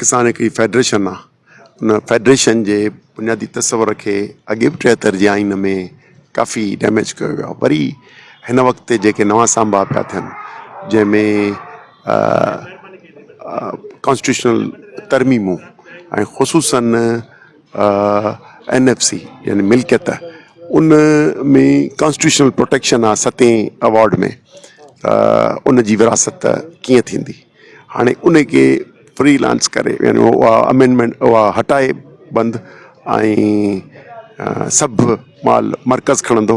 پاڪستان هڪڙي فيڊريشن آ ان فيڊريشن جي بنيادي تصور کي اڳي به 73 جي آئين ۾ ڪافي ڊيميج ڪيو ويو آ وري هن وقت جيڪي نوان سانڀا پيا ٿين جنهن ۾ ڪانسٽيٽيوشنل ترميمون ۽ خصوصن اين ايف سي يعني ملڪيت ان ۾ ڪانسٽيٽيوشنل پروٽيڪشن آ ستين ايوارڊ ۾ ته ان جي وراثت ڪيئن ٿيندي؟ هاڻي ان کي فري لانس ڪري يعني اها امينڊمينٽ اها هٽائي بند ۽ سڀ مال مرڪز کڻندو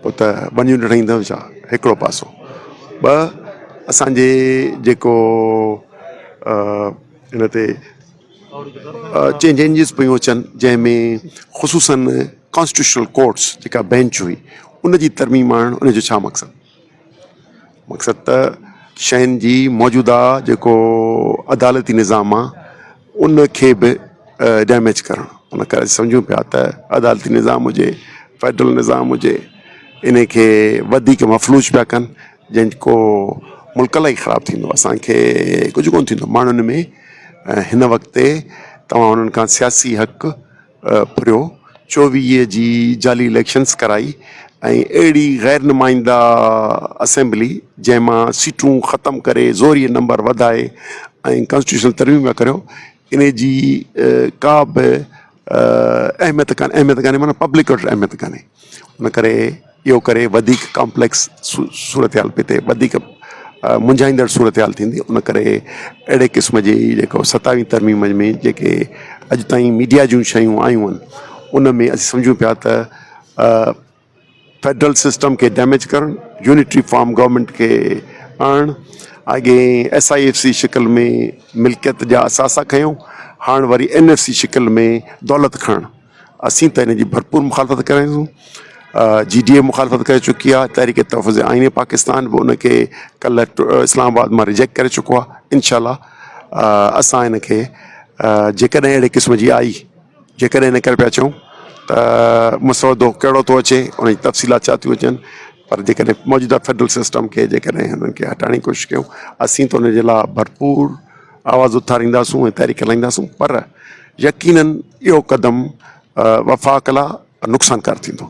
پوء ته ون يونٽ ٺهيندو ڇا هڪڙو پاسو ٻه اسانجي جيڪو ان تي چينجز پيون اچن جنهن ۾ خصوصن ڪانسٽيٽيوشنل ڪورٽس جيڪا بينچ هئي ان جي ترميم آڻڻ ان جو ڇا مقصد مقصد ته شين جي موجوده جيڪو عدالتي نظام آ ان کي به ڊيميج ڪرڻ ان ڪري سمجهون پيا ته عدالتي نظام هجي فيڊرل نظام هجي ان کي وڌيڪ مفلوج پيا ڪن جنهن کو ملڪ لاء خراب ٿيندو اسانکي ڪجهه ڪونه ٿيندو ماڻهن ۾ هن وقت توهان انهن کان سياسي حق ڦريو، 24 جي جعلي اليڪشنز ڪرائي ۽ اهڙي غير نمائنده اسيمبلي جنهن مان سيٽون ختم ڪري زوريء نمبر وڌائي ۽ ڪانسٽيٽيوشنل ترميم پيا ڪريو انهي جي ڪا به اهميت ڪانهي اهميت ڪانهي معنيٰ پبلڪ وٽ اهميت ڪانهي ان ڪري اهو ڪري وڌيڪ ڪامپليڪس صورتحال پئي ٿئي وڌيڪ منجهائيندڙ صورتحال ٿيندي ان ڪري اهڙي قسم جي جيڪو ستاويهين ترميم ۾ جيڪي اڄ تائين ميڊيا جون شيون آيون آهن ان ۾ اسين سمجهون پيا ته فيڊرل سسٽم کي ڊيميج ڪرڻ يونٽري فارم گورنمينٽ کي آڻڻ اڳي ايس I F C شڪل ۾ ملڪيت جا اثاثا کنيو هاڻ وري اين ايف سي شڪل ۾ دولت کڻڻ اسين ته ان جي ڀرپور مخالفت ڪريون جي ڊي اي مخالفت ڪري چڪي آهي تحريڪ تحفظ آئين پاڪستان به ان کي ڪلهه اسلام آباد مان ريجيڪٽ ڪري چڪو آهي انشاء الله اسان ان کي جيڪڏهن اهڙي قسم جي آئي جيڪڏهن ان ڪري پيا چئون ته مسودو ڪهڙو ٿو اچي ان جي تفصيلات ڇا ٿيون اچن پر جيڪڏهن موجوده فيڊرل سسٽم کي جيڪڏهن هنن کي هٽائڻ جي ڪوشش ڪيون اسين ته ان جي لاء ڀرپور آواز اٿارينداسون ۽ تحريڪ هلائينداسون پر يقينن اهو قدم وفاق لاء نقصانڪار ٿيندو.